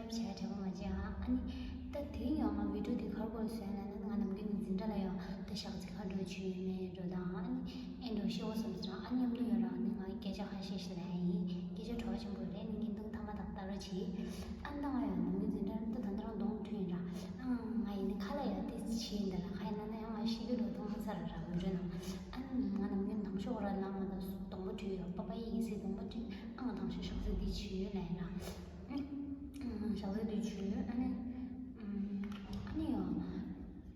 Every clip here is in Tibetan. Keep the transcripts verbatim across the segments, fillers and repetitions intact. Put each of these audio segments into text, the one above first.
བྱས་དྲན་པ་མ་བརྗེད་ཨ། ཨ་ནི་ད་དེ་རིང་ཡང་ང་བི་ཌིའོ་དེ་ག་རེ་སྐོར་ལ་བཟོས་ན་ན་ང་ནམ་རྒྱུན་ནས་འཛིན་གྲྭ་ལ་ཡང་ད་ཞག་ཚི་ཁ་འགྲོ་བྱུས་ཡོད་མེད་འགྲོ་དང་ཨ་ནི་ཨེ་འགྲོ་ཤེས་འོ་བསམ་ཚེ་རང་ཨ་ནི་མཉམ་དུ་ཡོད་རང་ནི་ང་སྐད་ཆ་ཁ་ཤས་ཤིག་ལ་ཡིན་སྐད་ཆ་བྲོ་བ་ཆེན་པོ་རེད་ནི་བརྙན་ཐུང་ཐ་མ་དང་ལྟ་རོགས་བྱེད། ཨ་ནི་ད་ང་ཡང་ནམ་རྒྱུན་འཛིན་གྲྭ་ད་ད་ད་རང་གདོང་ཐུག་ཡིན་ར་ཨ་ང་ཡིན་ནི་ཁ་ལ་ཡང་དེ་བྱེད་ཡིན་ད་ལ་ཁ་ཡིན་ན་ན་ཡང་ང་ཤི་གི་འགྲོ་ཐུག་མ་ཚར་ར་བི་ཌིའོ་ནང་ཨ་ནི་ང་ནམ་རྒྱུན་དང་ཤོག་ར་ན་ང་ད་གདོང་པ་བྲུས་ཡོད་པ་པ་ཡིན་སི་གདོང་པ་བྲུས་ཨ་ང་དང་ཤོག་ཤག་ཚི་དེ་བྱེད་ཡོད་ལ་ཡིན་ར། ཞག་ཚི་དུས་ཆུ་ཨ་ནི་ཨ་ནི་ཡང་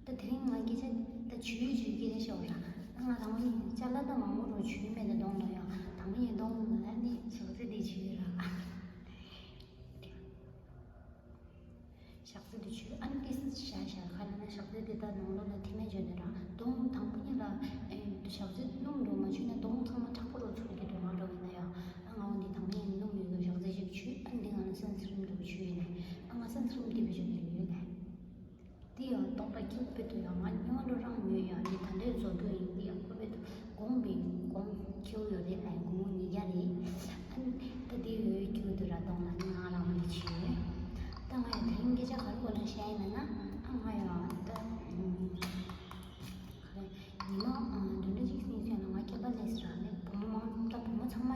ད་དེ་རིང་ང་སྐད་ཆ་ད་ཆུའི་ཆུའི་སྐད་ཆ་ཤོར་ར་ང་རང་ནི་ཅ་ལག་ད་མང་པོ་རུ་ཆུའི་མེད་ད་གདོང་ལ་ཡང་དང་པོ་ཡིན་གདོང་ལ་ནི་ཞག་ཚི་དུས་ཆུ་ར། ཞག་ཚི་དུས་ཆུ་ཨ་ནི་ཏིས་ཤ་ཤ་ཁ་ན་ན་ཞག་ཚི་དུས་ད་ནང་ལོགས་ལ་ཐི་མེད་བརྗོད་དེ་ར་གདོང་དང་པོ་ཉིད་ལ་ཞག་ཚི་སྣུམ་རུ་མ་ཆུ་ན་གདོང་ཚང་མ་དྲག་པོ་རུ་ཚོར་གི་འདུག་ང་རོ་ཡིན་ན་ཡང་། ཨ་ང་འོ་འདི་དང་པོ་ཡིན་སྣུམ་ཡོད་དོ་ཞག་ཚི་ཞིག་ཆུ་ཨ་འདི་ང་ལ་སན་སི་ཀྲིམ་འདུག་ཆུ་ཡིན་ནས་ཨ་ང་སན་སི་ཀྲིམ་འདི་བེད་སྤྱོད་ཡོད་ནས། འདི་ཡང་ཏོག་ཏག་ཁྱེའུ་དཔེ་དུ་ཡང་ང་སྨྱོ་འགྲོ་རང་ཉོས་ཡང་འདི་ད་འདོད་བཟོ་རྒྱུ་ཡིན་འདི་ཡང་ཁོ་དཔེ་དུ་གོང་པའི་གོང་ཁྱེའུ་ཡོད་རེད་ལ་གོང་ཉིས་བརྒྱ་རེད། ཨ་ནི་ད་འདི་ཡོད་ཁྱེའུ་དུ་ར་གཏོང་ལ་ནི་ང་རང་མི་ཆེ། ད་ང་ཡང་དེ་རིང་སྐད་ཆ་ག་རེ་གོ་ལ་བཤད་ཡིན་ན་ན་ཨ་ང་ཡང་ད། ཉི་མ་བདུན་ཕྲག་གཅིག་སྲིད་ཚོད་ལ་ང་སྐྱེས་པ་ལས་ར་ནི་བུ་མོ་མང་ད་བུ་མོ་ཚང་མ་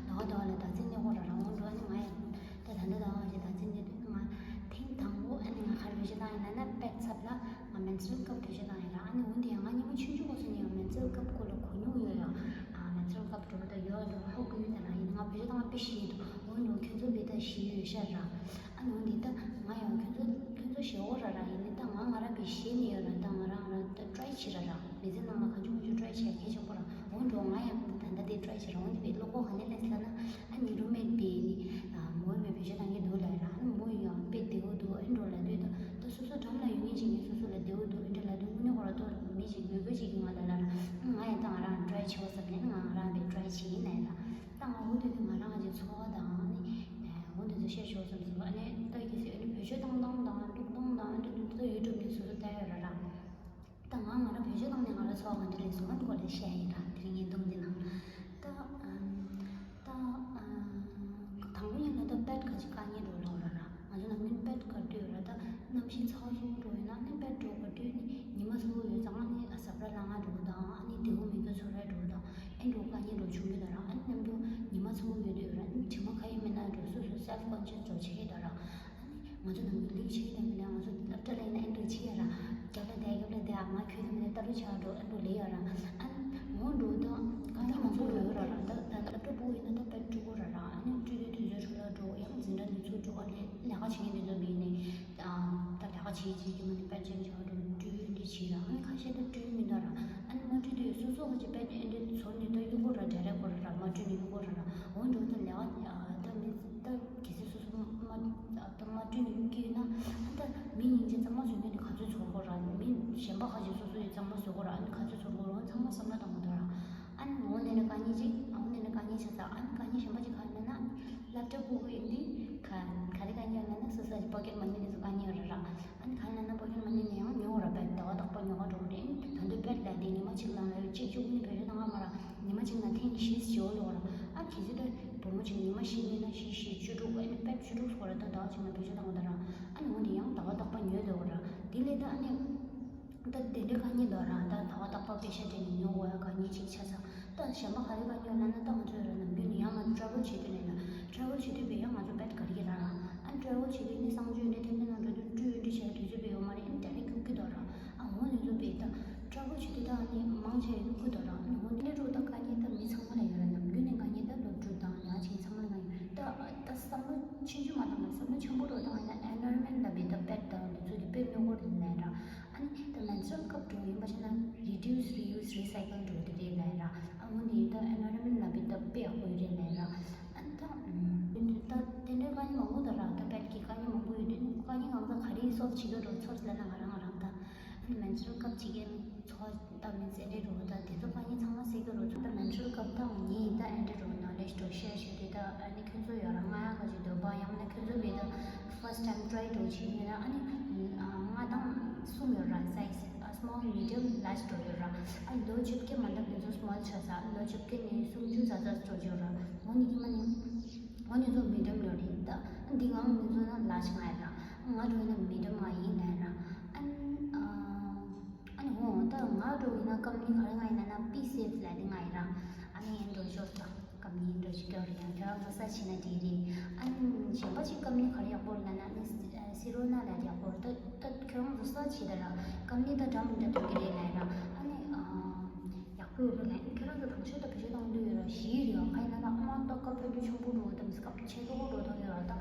ཡོད་ཟླ་བ་ཟླ་བ་ལ་ཟླ་ཚེས་གནས་སྐོར་ར་རང་དབང་འགྲོ་ནི་ང་ཡང་ད་ད་ལྟ་ཟླ་བ་ཞིག་ཟླ་ཚེས་གནས་དུས་ང་ཐེངས་དང་པོ་ཨ་ནི་ང་ག་རེ་བེད་སྤྱོད་བཏང་ཡིན་ན་ན་པེད་ཚབ་ལ་ང་མེན་སི་ཊུ་རལ་ཀབ་བེད་སྤྱོད་བཏང་ཡིན་ར་ཨ་ནི་འོན་ཏེ་ཡང་ང་ཉི་མ་ཆུང་ཆུང་གོ་སོང་ནི་ཡང་མེན་སི་ཊུ་རལ་ཀབ་སྐོར་ལ་གོ་མྱོང་ཡོད་ཡང་ཨ་མེན་སི་ཊུ་རལ་ཀབ་འགྲོ་ད་ཡོད་ཡོད་ཧོ་གུ་ཡོད་ད་ར་ཡིན་ང་བེད་སྤྱོད་བཏང་ང་དཔེ་ཤེས་འདུག་འོན་ཏེ་ཁྱོད་ཚོ་བེད་ད་ཤེས་ཡོད་ཤ་ར། ཨ་ནི་འོ་འདི་ད་ང་ཡང་ཁྱོད་ཚོ་ཁྱོད་ཚོ་ཞེ་བོ་ར་ར་ཡིན་ནི་ད་ང་ང་རང་བས་ཤེས་ནི་ཡོད་ན་ད་ང་རང་རང་ད་ཊ་རའི་བྱེད་ར་ར་མི་ཚེ་ནང་ལ་གང་བྱུང་གང་བྱུང་ཊ་རའི་བྱེད་གལ་ཆེན་པོ་ར་འོ་འགྲོ་ང་ཡང་ད་ད་ལྟ་དེ་ཊ་རའི་བྱེད་ར་འོ་འདི་བས་བློ་ཁོག་ག་ནས་ལས་ལ་ན་ཨ་ནི་རུམ་མེཊ་བས་ནི་མོ་བས་བེད་སྤྱོད་བཏང་གི་འདུག་ལ་ར་ཨ་ནི་མོ་ཡང་དཔེ་བདེ་བོ་འདུག་ཨ་འགྲོ་ལ་དུས་ད་ད་སོ་སོ་འགྲམ་ལ་ཡོད་ངེས་ཅིག་ནས་སོ་སོ་ལ་བདེ་བོ་འདུག་ཨ་འདྲ་ལ་དུས་དངོས་གནས་ཁོ་ར་ཏོ་མི་ཅིག་དགོས་དགོས་ཅིག་གི་ང་ལ་ལ་ར་ང་ཡང་ད་ང་རང་ཊ་རའི་བྱེད་བ་བསམ་ནས་ང་ང་རང་བས་ཊ་རའི་བྱེད་ཡིན་ལ་ར། ད་ང་འོ་དེ་དུས་ང་རང་གི་འཚོ་བ་དང་ནི་འོ་དེ་ཚོ་བཤད་ཆོག་བསམ་སོང་ཨ་ནི་ད་གི་སི་ཨ་ནི་བེད་སྤྱོད་བཏང་བཏང་དང་བླུག་བཏང་དང་ཨ་ནི་དུ་ད་ཡུ་ཊུབ་ནས་སོ་སོ་ལྟ་ཡོད་ར་ར། ད་ང་ང་རང་བེད་སྤྱོད་བཏང་ནས་ང་རང་འཚོ་བ་ག་འདྲ་རེད་སོང་ཨ་ནི་སྐོར་ལ་བཤད་ཡིན་ར་དེ་རིང་ངའི་འདུམ་འདི་ནང་ད་ད་དང་པོ་ཡིན་ན་ད་པེད་ག་ཅིག་དཀའ་ངལ་འགྲོ་ལོག་ར་ར་ང་ཚོ་ནང་མི་པེད་ག་དུས་ར་ད་གནམ་གཤིས་ཚ་བ་སོང་འགྲོ་ཡོད་ན་ཨ་ནི་པེད་འགྲོ་ག་དུས་ནི་ཉི་མ་སོང་ཡོད་ཙང་ཨ་ནི་ཟབ་ར་ལ་ང་འགྲོ་དང་ཨ་ནི་དེ་བོ་མི་འགྲོ་ཚོ་ར་འགྲོ་དང་། ཨེ་འགྲོ་དཀའ་ངལ་འགྲོ་བྱུང་གི་ད་ར་ཨ་ནི་མཉམ་དུ་ཉི་མ་ཚང་མ་ཡོད་དུས་ར་ཨ་ནི་དྲི་མ་ཁ་ཡི་མི་སྣ་འགྲོ་སོ་སོ་སེལ་ཕི་ཀོན་ཤི་ཡས་འགྲོ་བྱེད་ཀྱི་ད་ར་ཨ་ནི་ང་ཚོ་ནང་མི་ལུགས་བྱེད་ཀྱི་ད་མི་ནས་ང་ཚོ་སློབ་གྲྭ་ལ་ཡིན་ན་ཨེ་འགྲོ་བྱེད་ཡ་ར་རྒྱབ་ལ་བསྡད་རྒྱབ་ལ་བསྡད་ཨ་ང་ཁྱོད་ད་མི་ནས་ལྟ་རུ་ཆགས་འགྲོ་ཨེ་འགྲོ་ལེ་ཡ་ར་ཨ་ནི་འོ་འགྲོ་ད་ག་ད་ང་ཚོ་ཡོད་ར་ར་ད་ད་སློབ་གྲྭ་སྤོ་ཡིན་ན་ད་དཔེ་སྤྲོ་པོ་ར་ར་ཨ་ནི་སྤྲོ་དུས་དུས་ཚོད་འཕྲོ་བརླག་འགྲོ་ཡང་འཛིན་གྲྭ་འདི་ཚོ་འགྲོ་ཨ་ལས་ལས་ཀ་བྱེད་མཁན་འདི་ཚོ་མི་ནས། ད་ལས་ཀ་བྱེད་ཀྱི་ཀྱི་མ་ནི་པད་ཅན་ཆགས་འགྲོ་སྤྲོད་འདི་བྱེད་ར་ཨ་ནི་ཁ་ཤས་ད་སྤྲོད་མི་འདུག་ར་ཨ་ནི་མ་སྤྲོད་དུས་སོ་སོ་ཁ་ཅིག་པད་ཨེ་འདྲ་ཚོར་ནི་ད་གཡུག་གོ་ར་འདྲ་རེ་གོ་ར་ར་མ་སྤྲོད་ནི་གཡུག་གོ་ར་ར་འོ་འགྲོ་ད་ལས་ཀ་ད་མི་ད་གལ་སྲིད་སོ་སོ་མ་ད་མ་སྤྲོད་ནི་གཡུག་གི་ཡོད་ན་ཨ་ད་མི་སྙིང་རྗེ་གཙང་མ་བཟོས་ནི་ག་ཚོད་ཚོར་གོ་ར་མི་གཞན་པ་ཁ་ཅིག་སོ་སོ་ཡི་གཙང་མ་བཟོས་གོ་ར་ཨ་ནི་ག་ཚོད་ཚོར་གོ་ར་འོ་ཚང་མ་བསམ་བློ་བཏང་གོ་ད་ར། ཨ་ནི་འོ་ནས་ནི་དཀའ་ངལ་ཅིག་ཨ་འོ་ནས་ནི་དཀའ་ངལ་ཆགས་ས་ཨ་ནི་དཀའ་ངལ་གཞན་པ་ཅིག་ག་རེ་ལབ་ན་སློབ་གྲྭ་སྤོ་གི་འདི་ག་ག་རེ་དཀའ་ངལ་ལབ་ན་སོ་སོ་ཡི་པོ་ཀེཊ་མ་ནི་ནི་སུ་དཀའ་ངལ་ཡོད་རེད་ར། ཨ་ནི་ག་རེ་ལབ་ན་པོ་ཀེཊ་མ་ནི་ནི་ཡང་ཉོ་ར་བས་ཟླ་བ་དག་པ་ཉོ་ག་འགྲོ་གི་རེད། ཨ་ནི་ད་འདོད་པས་ལས་དེ་ཉི་མ་གཅིག་ལ་ལ་ཡོད་གཅིག་གཅིག་ནི་བེད་སྤྱོད་བཏང་ག་མ་ར་ཉི་མ་གཅིག་ན་ཐེངས་བཞི་ཇོ་ལོ་ར། ཨ་གི་ཟི་ད་བུ་མོ་གཅིག་ཉི་མ་བཞི་ནི་ན་བཞི་བཞི་བཅུ་དྲུག་ཨ་ནི་པེཊ་བཅུ་དྲུག་སོ་ར་ད་ཟླ་བ་གཅིག་ན་བེད་སྤྱོད་བཏང་ག་ད་ར། ཨ་ནི་འོ་ནི་ཡང་ཟླ་བ་དག་པ་ཉོ་ལོ་ར་དེ་ལས་ད་ཨ་ནི། ད་དེ་འདྲའི་དཀའ་ངལ་འདུག་ར་ད་ཟླ་བ་དག་པ་པེ་ཤ་སྤྲད་ནས་ཉོ་དགོས་ཡ་དཀའ་ངལ་ཅིག་ཆགས་ས། ད་གཞན་པ་ག་རེ་དཀའ་ངལ་ལབ་ན་ད་ང་ཚོ་ཡོད་ར་ནམ་རྒྱུན་ནས་ཡང་ང་ཊ་རེ་ཝལ་བྱེད་དུས་ནས་ན་ཊ་རེ་ཝལ་བྱེད་དུས་བས་ཡང་ང་ཚོ་པེཊ་ག་རེ་གི་ར་ར་ཨ་ཊ་རེ་ཝལ་བྱེད་དུས་ནི་གསང་སྤྱོད་ནས་ཐེམ་ཐེམ་ནང་འགྲོ་དུས་སྤྲོད་འདྲི་བྱས་དུས་ཚོད་བས་ཡོད་མ་རེད་ཨ་ནི་ཌའི་རེག་གཡུག་གི་འདུག་ར། ཨ་འོ་ནི་ཚོ་བས་ད་ཊ་རེ་ཝལ་བྱེད་དུས་ད་ཨ་ནི་མང་ཆེ་གཡུག་གི་འདུག་ར་ཨ་ནི་འོ་ནི་འགྲོ་ད་དཀའ་ངལ་ད་མི་ཚང་མ་ལ་ཡོད་ར་ནམ་རྒྱུན་ནས་དཀའ་ངལ་ད་སློབ་ཕྲུག་དང་ཡང་ཅིག་ཚང་མ་ལ་ཡོད་ད་ད་བསམ་བློ་ཆུང་ཆུང་མ་བཏང་ན་བསམ་བློ་ཆེན་པོ་འགྲོ་བཏང་ཡིན་ན་ཨེན་ཝའི་རོན་མེན་ཊ་ལ་བས་ད་པེཊ་དང་འདི་ཚོ་དེ་དཔེ་སྨྱོ་གོ་རེད་ལབ་ར། ཨ་ནི་ད་མེན་སི་ཊུ་རལ་ཀབ་འགྲོ་ཡིན་པ་ཞིག་ན་རི་ཌིའུ་སི་རི་ཡུ་སི་རི་སའི་ཀལ་འགྲོ་དེ་རེད་ལབ་ར། ཨ་འོ་འདི་ད་ཨེན་ཝའི་རོན་མེན་ཊ་ལ་བི་ད་དཔེ་ཡག་པོ་ཡོད་རེད་ལབ་ར། ཨ་ནི་ད་ད་དེ་འདྲའི་དཀའ་ངལ་མང་པོ་འདུག་ར་ད་པེཊ་ཀྱི་དཀའ་ངལ་མང་པོ་ཡོད་དུས་དཀའ་ངལ་གང་ཟག་ག་རེ་སོལ་བྱེད་དགོས་རོགས་ཚོར་ལབ་ན་ང་རང་ང་རང་ད་ཨ་ནི་མེན་སི་ཊུ་རལ་ཀབ་བྱེད་མཁན་ཚོ་ད་མི་ཚེ་འདྲའི་རོགས་ད་དེ་ཚོ་དཀའ་ངལ་ཚང་མ་སེལ་གི་རོགས་ཚོ་ད་མེན་སི་ཊུ་རལ་ཀབ་ད་ངེད་ད་ཨེ་འདྲའི་རོགས་ནོ་ལེ་ཇི་རོགས་ཤེར་བྱེད་དུས་ད་ཨ་ནི་ཁྱོད་ཚོ་ཡོད་ར་ང་ཡང་ག་ཅིག་འདོད་པ་ཡང་ན་ཁྱོད་ཚོ་བས་ད། ཕར་སི་ཊི་ཊའིམ་ཊི་རའི་འགྲོ་བྱེད་ཡོད་ན་ཨ་ནི་ལྔ་དང་གསུམ་ཡོད་ར། སའི་ཛི་ཨ་སི་མོལ་མི་ཌི་ཡམ་ལཱར་ཇི་འགྲོ་ཡོད་ར། ཨ་ལོ་བཅོ་བརྒྱད་མ་འདབ་དེ་ཚོ་སི་མོལ་ཆགས་ས་ཨ་ལོ་བཅོ་བརྒྱད་ནས་སུམ་ཅུ་ཙམ་ཙམ་འགྲོ་ཡོད་ར། འོ་ནི་ཁྱི་མ་ནི་འོ་ནི་ཚོ་མི་ཌི་ཡམ་ལོ་རེད་ད། ཨ་འདི་ངང་ནི་ཚོ་ན་ལཱར་ཇི་ང་ཡོད་ར། ང་འགྲོ་ཡིན་ན་མི་འགྲོ་མ་ཡིན་ལབ་ར། ཨ་ནི་ཨ་ཨ་ནི་འོ་ད་ང་འགྲོ་ཡིན་ན་ཀམ་ནི་ག་རེ་ང་ཡིན་ན་ན་པི་སེབ་ལབ་དེ་ང་ཡིན་ར། ཨ་ནི་ཡིན་འགྲོ་ཤོར་ད་ཀམ་ནི་ཡིན་འགྲོ་ཞིག་འགྲོ་རེད། ཡང་ཁྱོད་རང་ཚོ་ས་ཕྱིན་ན་འགྲིག་རེད། ཨ་ནི་གཞན་པ་ཅིག་ཀམ་ནི་ག་རེ་ཡག་པོ་རེད་ལབ་ན་ནི་སི་རོ་ན་ལབ་དེ་ཡག་པོ་རེད། ད་ད་ཁྱོད་རང་ཚོ་ས་ཕྱིན་ད་ར་ཀམ་ནི་ད་འདྲ་མི་འདྲ་ཐོན་གི་རེད་ལབ་ར། ཨ་ནི་ཨ། ཡག་པོ་ཡོད་རེད་ལབ། ཁྱེད་རང་ཚོ་དང་ཤོས་དང་བེད་སྤྱོད་གཏོང་འདོད་ཡོད་ར་ཞིག་རེད་བ། ཁ་ཡིན་ན་ད་ཨ་མ་ཏོག་ཀ་ཕན་ཚུན་ཆུང་པོ་འགྲོ་དང་སྐབས་ཆེ་ཏོག་འགྲོ་དང་ཡོད་ར། ད་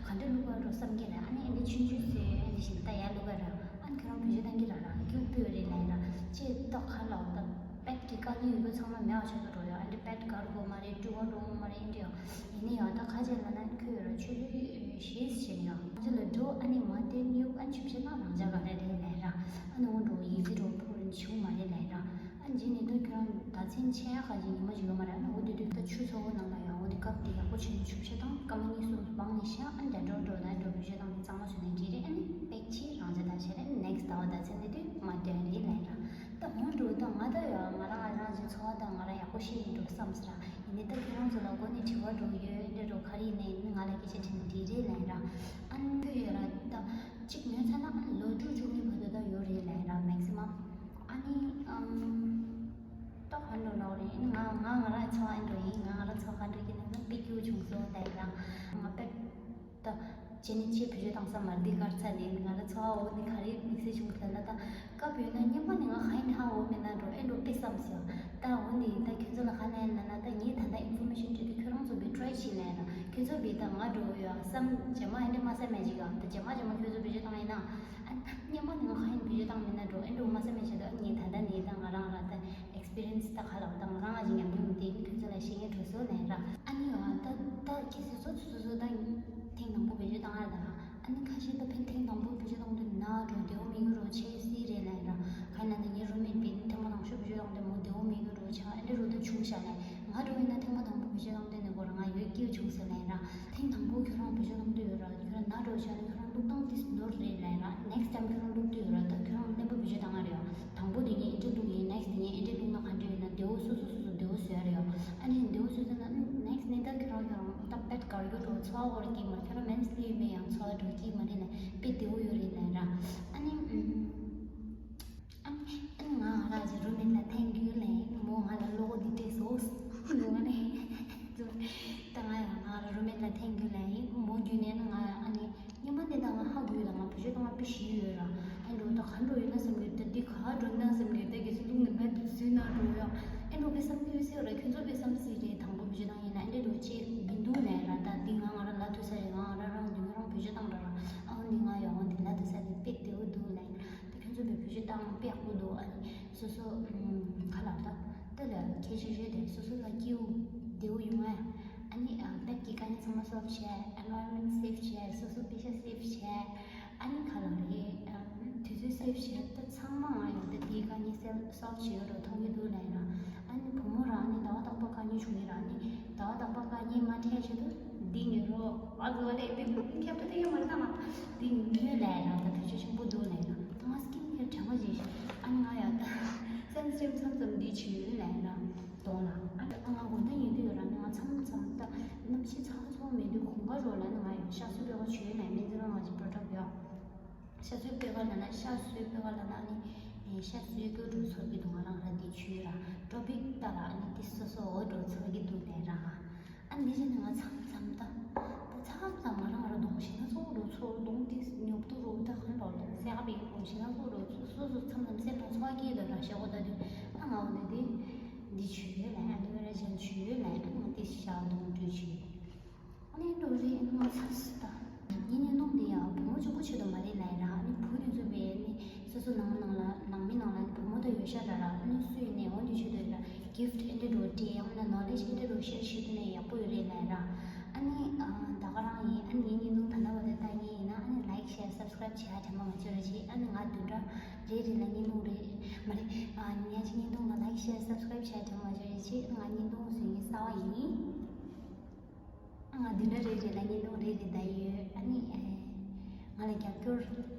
ག་འདྲ་བླུག་པ་འགྲོ་བསམ་གྱི་ལ། ཨ་ནི་ཨེ་འདི་ཆུང་ཆུང་ཟེར་ཨེ་འདི་བཞིན་ད་ཡར་བླུག་པ་ར། ཨ་ནི་ཁྱེད་རང་བེད་སྤྱོད་གཏང་གི་ར་ར་སྐྱུག་པོ་ཡོད་རེད་ལབ་ར། ཅེས་ཏོག་ཁ་ལ་འོ་ད་པེད་ཀྱི་དཀའ་ངལ་ཡོད་པ་ཚང་མ་མེད་པ་ཆགས་ཀྱི་འགྲོ་ཡོད། ཨ་འདི་པེད་དགའ་རུ་གོ་མ་རེད། ཀྲུ་བ་འགྲོ་མ་རེད། ཨེ་འདི་ཡོད་ཡིན་ནི་ཡོད། ད་ཁ་ཆེ་ལ་ན་ཁོས་ཡོད་ར་ཆུ་ཚོད་བཞི་ཞིག་ཡོད་ང་ཚོ་ལ་འགྲོ། ཨ་ནི་མ་བསྟན་ཡུག་ཨ་ནི་ཆུ་བཞི་ན་རང་ཅག་ག་རེ་རེད་ལབ་ར། ཨ་ནི་འོ་འགྲོ་ཡིག་ཚིག་འགྲོ་ཕུར་བྱུང་མ་རེད་ལབ་ར། ཨ་ནི་རྗེས་ནས་ད་ཁྱོད་རང་ད་མཚན་ཆེ་ཡ་ག་ཅིག་ཉི་མ་ཅིག་ཡོད་མ་རེད། ཨ་ནི་འོ་དེ་དུས་ད་ཆུ་ཚོ་བོ་ནང་ལ་ཡང་འོ་དེ་སྐབས་དེ་ཡག་པོ་བྱས་ནས་ཆུ་བཞི་དང་སྐར་མ་གཉིས་གསུམ་སྦང་ནས་ཤ་ཨ་ནི་རྒྱ་འགྲོ་འགྲོ་ན་འགྲོ་བེད་སྤྱོད་བཏང་ནས་གཙང་མ་བཟོས་ནས་འགྲིག་རེད། ཨ་ནི་པེག་ཕྱིས་རང་ཅག་ད་བྱས་རེད། ནེག་སི་ད་བ་ད་མཚན་ནས་དུས་མ་སྟོན་རེད་ལབ་ར། ད་འོ་འགྲོ་ད་ང་ད་ཡོད་ང་རང་ང་རང་གི་འཚོ་བ་ད་ང་རང་ཡག་པོ་ཤེས་ནས་འགྲོ་བསམ་ཟེར་ར། ཡིན་ནའི་ད་ཁྱེད་རང་ཚོ་ལ་མགོ་ནས་དྲི་བ་འགྲོ་ཡོད་འདྲ་འགྲོ་ག་རེ་ཡིན་ནའི་ང་ལ་སྐད་ཆ་དྲིས་ན་འགྲིག་རེད་ལབ་ར། ཨ་ནི་ཁོས་ཡོད་ར་ད་གཅིག་ཉོས་ཚར་ན་ཨ་ནི་ལོ་དྲུག་བཅུ་གཉིས་བར་དུ་ད་ཡོད་རེད་ལབ་ར་མེག་སི་མམ། ཨ་ནི་ཨམ་ད་ག་འགྲོ་ལོག་རེད། ཨ་ནི་ང་ང་ང་རང་འཚོ་བ་ཨ་འགྲོ་ཡིན། ང་ང་རང་འཚོ་བ་ག་འགྲོ་གི་ན་ན་པི་ཀྱུ་བྱུང་སོང་ལབ་ར། ང་པེ་ད་བྱས་ནས་ཆེས་བེད་སྤྱོད་བཏང་ས་མ་རེད། འདི་གར་ཚ་ནས་ང་ལ་འཚོ་བ་འོ་ནི་ག་རེ་དམིགས་བསལ་བྱུང་ཟེར་ན་ད་སྐབས་ཡོད་ན་སྙན་པ་ནི་ང་ཧ་ཡིན་ཧ་འོ་མེད་ན་འགྲོ་ཨེ་འགྲོ་དཔེ་བསམ་སོང་། ད་འོ་ནི་ད་ཁྱོད་ཚོ་ལ་ཧ་ལས་ན་ན་ད་ངས་ད་ད་ཨིན་ཕོར་མེ་ཤན་སྤྲད་དུས་ཁྱོད་རང་ཚོ་བི་ཊ་རའི་བྱེད་ལབ་ན་ཁྱོད་ཚོ་བི་ད་ང་འགྲོ་ཡོད་བསམ་རྗེས་མ་ཨེ་འདྲ་མ་བསམ་མེད་ཅིག་ཡོད། ད་རྗེས་མ་རྗེས་མ་ཁྱོད་ཚོ་བེད་སྤྱོད་བཏང་ཡིན་ན་ཨ་སྙན་པ་ནི་ང་ཧ་ཡིན་བེད་སྤྱོད་བཏང་མེད་ན་འགྲོ་ཨེ་འགྲོ་མ་བསམ་མེད་ཅིག་ད་ངས་ད་ད་ནི་ད་ང་རང་ར་ད། ཨེག་སི་པི་རི་ཡན་སི་ད་ག་ལ་བ་དང་རང་ང་ཅིག་ཉམས་མྱོང་དེ་ནི་ཁྱོད་ཚོ་ལ་བཤད་ངེས་འགྲོ་སོང་ལབ་ར། ཨ་ནི་ཡོ་ཨ་ད་ད་ཁྱེད་ཚོ་སོ་སོ་སོ་ད་ཐེངས་དང་པོ་བེད་སྤྱོད་བཏང་ཨ་ད་ར། ཨ་ནི་ཁ་ཤས་ད་ཕན་ཐེངས་དང་པོ་བེད་སྤྱོད་བཏང་དུས་ན་འགྲོ་བདེ་བོ་མི་འགྱུར་རོ་ཆེ་སི་རེད་ལབ་ར། ག་ན་ད་ངའི་རུམ་མེད་པས་ཐེངས་མ་དང་ཤོས་བེད་སྤྱོད་བཏང་དུས་མོ་བདེ་བོ་མི་འགྱུར་རོ་ཆ་ཨ་འདྲ་རུ་ད་བྱུང་ཤག་ལས་ང་འགྲོ་ཡིན་ན་ཐེངས་མ་དང་པོ་བེད་སྤྱོད་བཏང་དུས་ནི་གོ་ར་ང་ཡོད་སྐྱིད་བྱུང་ཟེར་ལབ་ར། ཐེངས་དང་པོ་ཁྱོད་རང་བེད་སྤྱོད་བཏང་དུས་ཡོད་ར་ཁྱོད་རང་ན་འགྲོ་ཆ་ནི་ཁྱོད་རང་བླུག་སྟངས་དེ་ནོར་རེད་ལབ་ར། ནེག་སི་ཊའིམ་ཁྱོད་རང་བླུག་དུས་ཡོད་ར་ད་ཁྱོད་རང་བརླན་པོ་བེད་སྤྱོད་བཏང་ཨ་རེད་ཡ། དང་པོ་དེ་ངས་ཨེ་འདྲ་བླུག་ཡིན། ནེག་སི་དེ་ངས་ཨེ་འདྲ་བླུག་ན་ག་འདྲ་ཡོད་ན་བདེ་བོ་སོ་སོ་སོ་སོ་བདེ་བོ་བཟོས་རེད་ཡོད། ཨ་ནི་བདེ་བོ་བཟོས་ཚར་ན་ནེག་སི་ནས་ད་ཁྱོད་རང་ཁྱོད་རང་ད་པེད་དཀར་རྒྱུ་འགྲོ་ཚོ་བ་འོར་གྱི་མ་ཁྱོད་རང་མེན་སི་ལི་མེད་ཡང་ཚོ་བ་འགྲོ་གྱི་མ་རེད་ན་དཔེ་བདེ་བོ་ཡོད་རེད་ལབ་ར། ཨ་ནི་ཨ་ནི་ཨ་ནི་ང་རང་གི་རུམ་མེད་ལ་ཐེངས་རྒྱུ་ལས་མོ་ང་ལ་ལོ་འདི་སྤྲད་སོང་ངོ་ནས་ད་ང་ཡང་ང་རུམ་མེད་ལ་ཐེངས་རྒྱུ་ལས་མོ་རྒྱུ་ནས་ང་ཨ་ནི། སྙན་མ་དེ་དང་ང་ཧ་གོ་ཡོད་ལ་ང་བེད་སྤྱོད་གཏོང་བ་དཔེ་ཞིག་ཡོད་ར། ཨེ་འགྲོ་ད་ག་འགྲོ་ཡོད་ན་བསམ་གྱི་ད་འདི་ག་འགྲོ་ན་བསམ་གྱི་ད་གི་སུ་ལུག་ནི་བད་དུ་སུས་ན་འགྲོ་ཡ། ཨེ་འགྲོ་བེ་བསམ་གྱི་ཡོད་སེ་ར་ཁྱོད་ཚོ་བེ་བསམ་སི་རེད་དང་པོ་བེད་སྤྱོད་གཏོང་ཡིན་ན་ཨེ་འདྲ་འགྲོ་ཅེས་མི་འདུག་ལས་ར། ད་འདི་ང་ང་ར་ལ་ཐུ་ས་རེད། ང་ང་ར་རང་འདི་ང་རང་བེད་སྤྱོད་གཏོང་ར་ར། ཨའོ་འདི་ང་ཡ་འོ་འདི་ལ་ཐུ་ས་རེད་དཔེ་བདེ་བོ་འདུག་ལས། ད་ཁྱོད་ཚོ་བེ་བེད་སྤྱོད་གཏོང་དཔེ་ཡག་པོ་འདུག་ཨ་ནི་སོ་སོ་ཁ་ལག་ད་ད་ལ་ཁྱེད་ཆོས་ཆོས་དེ་སོ་སོ་ལ་སྐྱིད་པོ་བདེ་བོ་ཡོང་ང་ཡ། ཨ་ནི་ཨ་བེད་ཀྱི་དཀའ་ངལ་ཚང་མ་སོལབ་བྱས། ཨེན་ཝའི་རོན་མེན་ཊི་སེབ་བྱས། སོ་སོ་པེ་ཤ་སེབ་བྱས། ཨ་ནི་ག་ལ་རེད། ཨ་དུས་ཚོད་སེབ་བྱས། ད་ཚང་མ་ང་ཡོད་ད་དེའི་དཀའ་ངལ་སེལ་སོལབ་བྱེད་ཡོད་འགྲོ་མཐོང་གི་འདུག་ལབ་ཡིན་ན། ཨ་ནི་བུ་མོ་རང་ནི་ཟླ་བ་དང་པོ་དཀའ་ངལ་བྱུང་གི་རང་ནི་ཟླ་བ་དང་པོ་དཀའ་ངལ་མ་འཕྲད་ཆེད་དུ་འདི་ཉོས་རོགས། ཨ་ཟོ་ལེ་འདི་ཁྱབ་ཏུ་ཡོད་མ་རེད་ད་ང་འདི་ཉོས་ལབ་ཡིན་ན་ད་བེད་སྤྱོད་ཆེན་པོ་འདུག་ལབ་ཡིན་ན། ད་ང་སི་ཀིན་ཁེར་དྲན་པ་བརྗེད་ཤག་ཨ་ནི་ང་ཡ་ད་སན་སི་ཀྲིན་མཚམས་མཚམས་འདི་བྱོས་ལབ་ཡིན་ན། གདོང་ལ། ཨ་ང་དགོང་དག་ཉལ་དུས་ཡོད་ར་ནི་ང་མཚམས་མཚམས་ད་གནམ་གཤིས་ཚ་ཚ་པོ་མེད་དུས་དགོང་ཁ་རོ་ལ་ནི་ང་ཡང་ཤ་གསོས་པད་ཁ་བྱོས་ན་སྨན་རྩིས་རང་ང་ཅིག་པྲོ་ཌག་ཡོད། ཤ་གསོས་པད་ཁ་ལ་ན་ཤ་གསོས་པད་ཁ་ལ་ན་ནི་ཤ་གསོས་ཀྱི་འགྲོ་ཚོར་གྱི་འདུག་ང་རང་ར་འདི་བྱོས་ར་ཊོ་པིག་ལྟ་ར་ནི་འདི་སོ་སོ་འོ་འགྲོ་ཚོར་གྱི་འདུག་ནས་ར། ཨ་འདི་བྱས་ནས་ང་མཚམས་མཚམས་ད་ད་མཚམས་མཚམས་ང་རང་ང་རང་གདོང་ཞེ་ན་ཚོགས་འགྲོ་ཚོར་གདོང་འདི་ཉོབ་ཏུ་རོ་ད་གང་འགྲོ་ལ་སེ་ཨ་པའི་གདོང་ཞེ་ན་ཚོགས་འགྲོ་ཚོར་སོ་སོ་མཚམས་མཚམས་སེམས་ལ་ཚོར་གྱི་འདུག་ར་ཤ་གོ་ད་དུས་ཨ་ང་འོ་ནི་འདི། འདི་བྱོས་ལ་ཨ་ལོ་ཝེ་ར་ཇེལ་བྱོས་ལ་ཨ་ང་དེ་ཤ་གདོང་འདྲུད་བྱོས། ཨ་ནི་འགྲོ་རེད་ཨ་ང་ཚ་སི་ད། ངའི་བརྙན་ཐུང་འདི་ཡང་བུ་མོ་གཅིག་པོ་ཆེད་དུ་མ་རེད་ལབ་ཡིན་ར། ཨ་ནི་བུ་དེ་ཚོ་བས་ནི་སོ་སོ་ནང་མི་ནང་ལ་ནང་མི་ནང་ལ་ནི་བུ་མོ་ད་ཡོད་ཤག་ར་ར། ཨ་ནི་སུ་ཡིན་ནའི་འོ་འདི་ཆེད་དུ་ཡོད་ར། གིཕ་ཊི་ཨེ་འདྲ་འགྲོ་སྤྲད་ཡང་ན་ནོ་ལེ་ཇི་ཨེ་འདྲ་འགྲོ་ཤེར་ཤེར་བྱེད་དུ་ནས་ཡག་པོ་ཡོད་རེད་ལབ་ཡིན་ར། ཨ་ནི་ད་ག་རང་ཡིན། ཨ་ནི་ངའི་བརྙན་ཐུང་ད་ལྟ་བར་དུ་ལྟ་མཁན་ཡིན་ན་ཨ་ནི་ལའིཀ་ཤེར་སབ་སི་ཀ་རའིབ་བྱེད་ཡ་དྲན་པ་མ་བརྗེད་རོགས་བྱེད། ཨ་ནི་ང་བདུན་ཕྲག་རེ་རེ་ལ་བརྙན་ཐུང་རེ་མ་རེད། ཨ་ཉལ་ཆ་བརྙན་ཐུང་ལ་ལའིཀ་ཤེར་སབ་སི་ཀ་རའིབ་བྱས་དྲན་མ་བྱས་རེད་ཅེས་ང་བརྙན་ཐུང་བཟོས་ངེས་གསར་བ་ཡིན། ང་བདུན་ཕྲག་རེ་རེ་ལ་བརྙན་ཐུང་རེ་རེ་ད་ཡོད། ཨ་ནི་ང་ལ་རྒྱབ་སྐྱོར་